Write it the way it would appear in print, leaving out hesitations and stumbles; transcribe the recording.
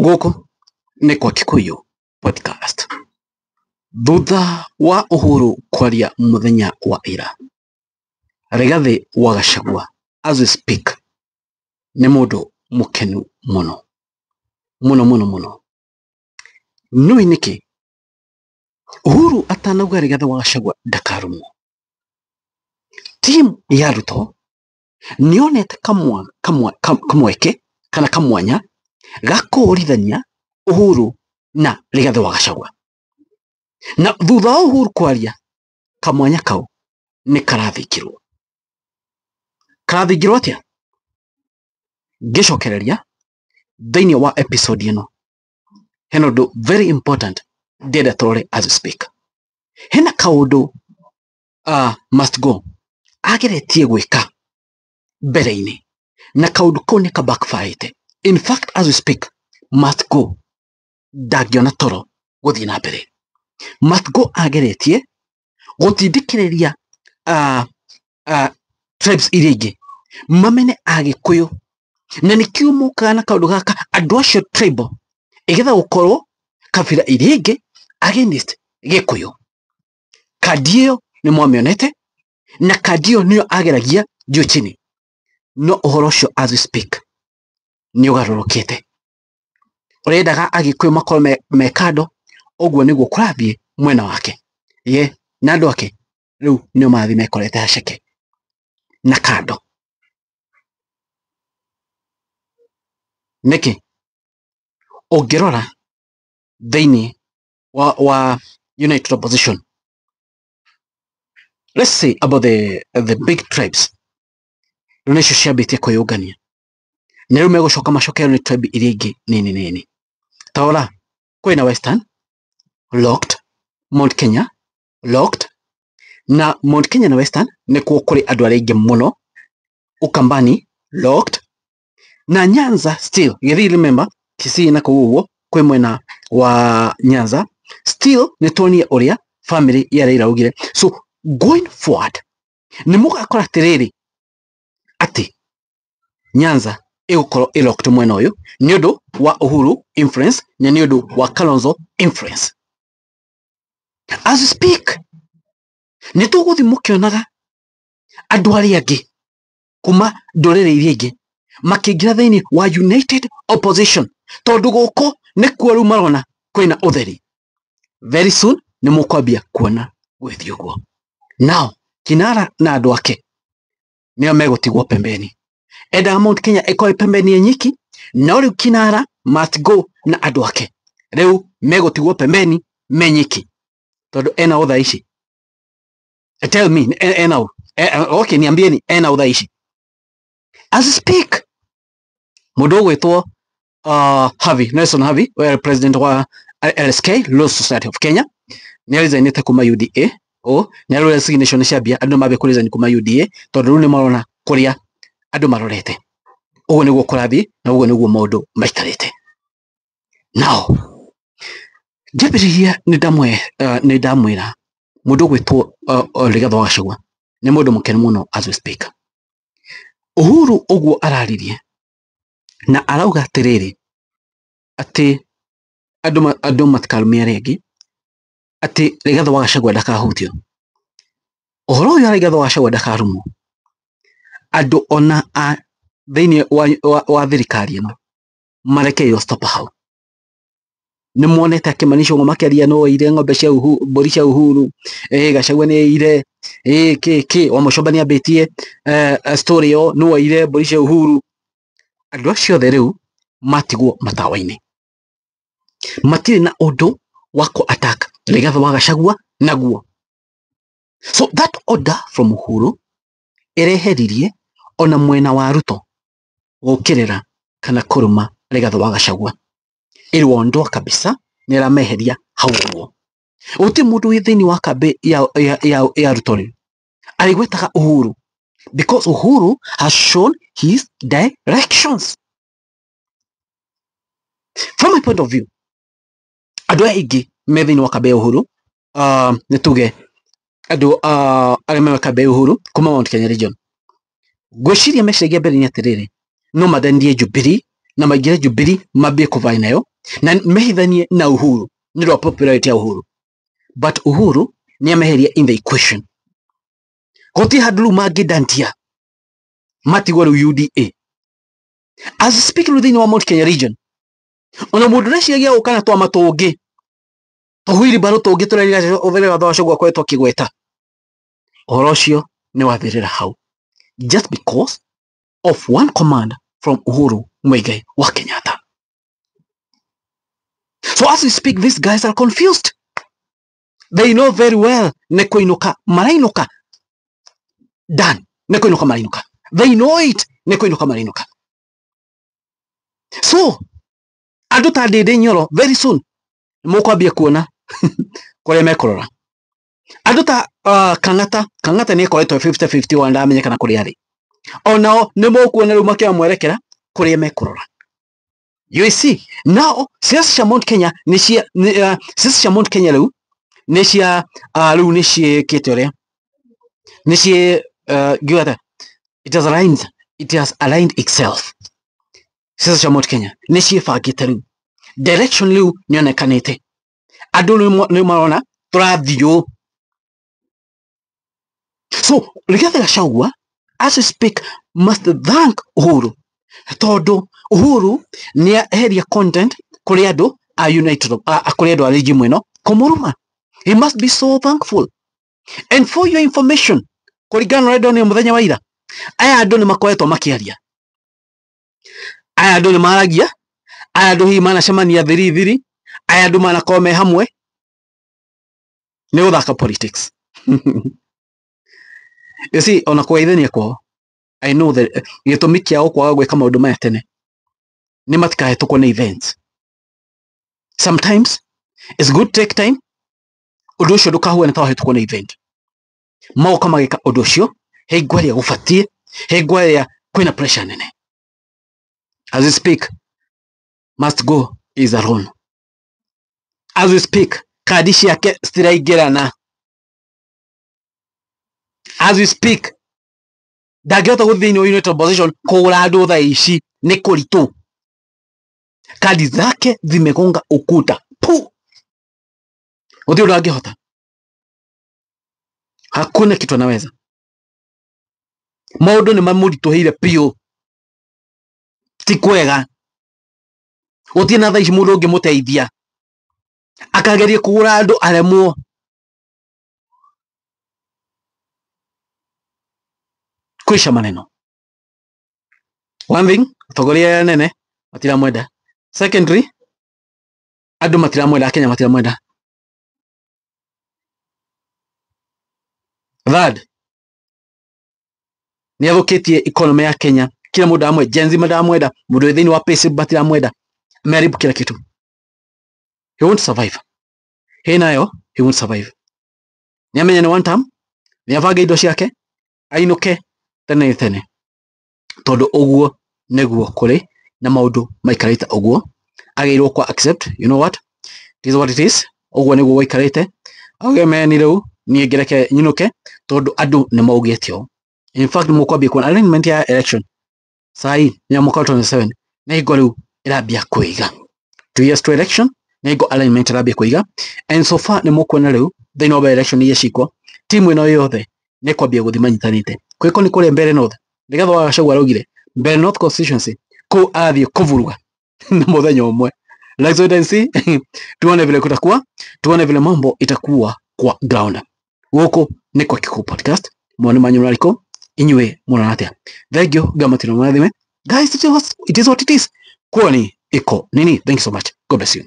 Gũkũ nĩ kwa Kikuyu Podcast. Thutha wa Uhuru kwaria mũthenya wa ira, Rigathĩ wa Gachagua as we speak nĩ mũndũ mũkenu mũno mũno mũno mũno. Nĩũĩ nĩkĩ? Uhuru atanauga Rigathĩ wa Gachagua ndakarumwo, timu ya Ruto nĩyonete kamweke kana kamwanya ga kũhũrithania Uhuru na Rigathĩ wa Gachagua. Na thutha wa Uhuru kwaria, kamwanya kau nĩ karathingirwo. Karathingirwo atĩa? Ngĩcokereria thĩinĩ wa episode ĩno, hena ũndũ very important ndĩrenda tũrore as we speak. Hena kaũndũ must go ageretie gwĩka mbere-inĩ na kaũndũ kau nĩ ka backfire. In fact, as we speak, must go ndangĩona toro gũthiĩ na mbere. Must go ageretie gũtindĩkĩrĩria tribes iria ingĩ mamene Agĩkũyũ, na nĩkĩo mokaga na kaũndũ gaka andũ acio tribal ĩgetha gũkorwo kabira iria ingĩ against Gĩkũyũ. Kandi ĩyo nĩ mwamĩonete na kandi ĩyo nĩyo ageragia juu chini, no ũhoro ũcio as we speak nĩ ũgarũrũkĩte. Ũrendaga Agĩkũyũ makorwo me kando, ũguo nĩguo kũrathiĩ mwena wake ye na andũ ake rĩu nĩo marathiĩ mekorete haceke na kando. Nĩkĩ? Ũngĩrora thĩinĩ wa United Opposition, let's say about the big tribes, rĩu nĩcio ciambĩtie kwĩyũngania na rĩu megũcoka macokerwo nĩ tribe iria ingĩ nini nini. Ta rora kwĩna Western locked, Mount Kenya locked, na Mount Kenya na Western nĩkuo kũrĩ andũ arĩa aingĩ mũno. Ukambani locked, na Nyanza still Gĩthii, remember Kisii na kũu ũguo kwĩ mwena wa Nyanza still nĩ tuonire ũrĩa family ya Raila augire. So going forward nĩ mũgakora atĩrĩrĩ atĩ Nyanza ĩgũkorwo ĩ locked mwena ũyũ nĩ ũndũ wa Uhuru influence na nĩ ũndũ wa Kalonzo influence. As we speak nĩ tũgũthiĩ mũkĩonaga andũ arĩa angĩ kuma ndũrĩrĩ iria ingĩ makĩingĩra thĩinĩ wa United Opposition, tondũ gũkũ nĩkuo rĩu marona kwĩna ũtheri. Very soon nĩ mũkwambia kuona gwĩthiĩ ũguo. Now Kinara na andũ ake nĩo megũtigwo pembeni. Endaga Mount Kenya ĩkorwo ĩ pembeni ĩ nyiki, no rĩu Kinara must go na andũ ake rĩu megũtigwo pembeni me nyiki, tondũ ena ũ thaa ici? Tell me, ena ũ? Okay, niambieni ena ũ thaa ici as we speak? Mũndũ ũgwĩtwo Harvey Nelson Harvey, we president wa LSK, Law Society of Kenya, nĩ resignĩte kuma UDA. O nĩ arĩ resignation ciambia, andũ mambia kũ resign kuma UDA tondũ rĩu nĩ marona kũrĩa andũ marorete. Ũguo nĩguo kũrathiĩ na ũguo nĩguo maũndũ maikarĩte. Now ngĩambĩrĩria nĩ ndamwĩra mũndũ ũgwĩtwo Rigathĩ wa Gachagua nĩ mũndũ mũkenu mũno as we speak. Uhuru ũguo araririe na arauga atĩrĩrĩ atĩ andũ matikarumie arĩa angĩ, atĩ Rigathĩ wa Gachagua ndakahutio. Ũhoro ũyũ wa Rigathĩ wa Gachagua ndakarumwo, andũ ona a thĩinĩ wa thirikari ĩno marekereirio stop hau. Nĩ monete akĩmanisha ũguo makĩaria no oire ng'ombe cia Uhuru, mbũri cia Uhuru, Gachagua nĩ aire, kĩ kĩ Wamuchomba nĩ ambĩtie story ĩyo no oire mbũri cia Uhuru. Andũ acio othe rĩu matigwo matawa-inĩ, matirĩ na ũndũ wa kũ attack Rigathĩ wa Gachagua naguo. So that order from Uhuru ĩreheririe ona mwena wa Ruto gũkĩrĩra kana kũruma Rigathĩ wa Gachagua, ĩrĩondoa kabisa nĩ ĩrameheria hau ũguo. Gũtirĩ mũndũ wĩ thĩinĩ wa kambĩ ya Ruto rĩu arĩgwetaga Uhuru, because Uhuru has shown his directions. From my point of view, andũ aya aingĩ me thĩinĩ wa kambĩ ya Uhuru, nĩ tuge andũ arĩa me kambĩ ya Uhuru kuma Mount Kenya region, ngwĩciria meciragia mbere nĩ atĩrĩrĩ, no mathenrie Jubilee Na maingĩre Jubilee mambie kũvai nayo na mehithanie na Uhuru nĩ ũndũ wa popularity ya Uhuru, but Uhuru nĩ ameheria in the equation. Gũtirĩ handũ rĩu mangĩndantia matigwo rĩu UDA. As we speak rĩu thĩinĩ wa Mount Kenya region, ona mũndũ ũreciragia gũka na twama tũngĩ tũhuiribaro tũngĩ tũrĩa Rigathĩ wa Gachagua akoretwo akĩgweta, ũhoro ũcio nĩ wathirĩra hau just because of one command from Uhuru Muigai wa Kenyatta. So as we speak, these guys are confused. They know very well nĩ kũinũka marainũka, done, nĩ kũinũka marainũka. They know it, nĩ kũinũka marainũka. So andũ ta Ndindi Nyoro very soon mũkwambia kuona kũrĩa mekũrora. Andũ ta Kang'ata, Kang'ata nĩ ekoretwo 50-50 wa ndamenyekana kũrĩa arĩ. Onao nĩ mũkuona rĩu makĩoya mwerekera kũrĩa mekũrora. You see, now siasa cia Mount Kenya nĩ cia siasa cia Mount Kenya rĩu nĩ cia rĩu nĩ ciĩkĩte ũrĩa nĩ ciĩ ngiuga atĩa? It has aligned itself. Siasa cia Mount Kenya nĩ ciĩbangĩte rĩu, direction rĩu nĩ yonekanĩte, andũ nĩ marona tũrathiĩ ũũ. So Rigathĩ Gachagua as we speak must thank Uhuru tondũ Uhuru nĩ eheria content kũrĩ andũ a United, kũrĩ andũ a regime ĩno kũmũruma. He must be so thankful. And for your information, kũringana na ũrĩa ndonire mũthenya wa ira, aya andũ nĩ makoretwo makĩaria, aya andũ nĩ maragia, aya andũ hihi manacemania thiri thiri, aya andũ manakorwo me hamwe nĩ gũthaka politics. You see, ona kũgeithania kwao, I know that gĩtũmi kĩao kwaga gwĩka maũndũ maya tene nĩ matikahĩtũkwo nĩ events. Sometimes it's good take time, ũndũ ũcio ndũkahuane ta wahĩtũkwo nĩ event. Magoka magĩka ũndũ ũcio hingo ĩrĩa gũbatiĩ, hingo ĩrĩa kwĩna pressure nene. As we speak, must go is alone. As we speak, kandi ciake citiraingĩrana. As we speak, ndangĩhota gũthiĩ thĩinĩ wa United Opposition kũgũra andũ thaa ici nĩ kũritũ. Kandi zake zimegonga ukuta pu, gũtirĩ ũndũ angĩhota, hakuna kitu anaweza. Maũndũ nĩ mamũritũhĩire biũ, ti kwega, gũtirĩ na thaa ici mũndũ ũngĩmũteithia, akageria kũgũra andũ aremwo. Kwisha maneno. One thing, atongoria aya nene matiramwenda. Secondly, andũ matiramwenda, Akenya matiramwenda. Third, nĩ athũkĩtie economy ya Kenya. Kila mũndũ amwe, Gen Z matiramwenda, mũndũ wĩ thĩinĩ wa Payslip matiramwenda, ameharibu kila kitu. He won't survive. He nayo, he won't survive. Nĩ amenya nĩ one term, nĩ abange indo ciake, ainũke tene tene, tondũ ũguo nĩguo kũrĩ na maũndũ maikarĩte ũguo, agĩrĩirwo kwa accept, you know what, it is what it is, ũguo nĩguo gũikarĩte. Auge meni rĩu niĩ ngĩreke nyinũke tondũ andũ nĩ maugĩte ũũ. In fact, mũkwambia kuona alignment ya election sai ya mwaka wa 27 nĩ hingo rĩu ĩrambia kwĩiga. 2 years to election nĩ hingo alignment ĩrambia kwĩiga, and so far nĩ mũkuona rĩu thĩinĩ wa election iria cikwo timu ĩno yothe nĩ kwambia gũthiĩ manyitanĩte. Kwĩko nĩ kũrĩa Mbere North, Rigathĩ wa Gachagua araugire Mbere North constituency kũu arathiĩ kũvuruga na mũthenya ũmwe. Let's wait and see tuone vile kutakuwa, tuone vile mambo itakuwa kwa ground. Gũkũ nĩ kwa Kikuyu Podcast, mawoni manyu marĩkũ, inyuĩ mũrona atĩa? Thank you, Ngai matino marathime. Guys, it is what it is. Kwani iko nini? Thank you so much. God bless you.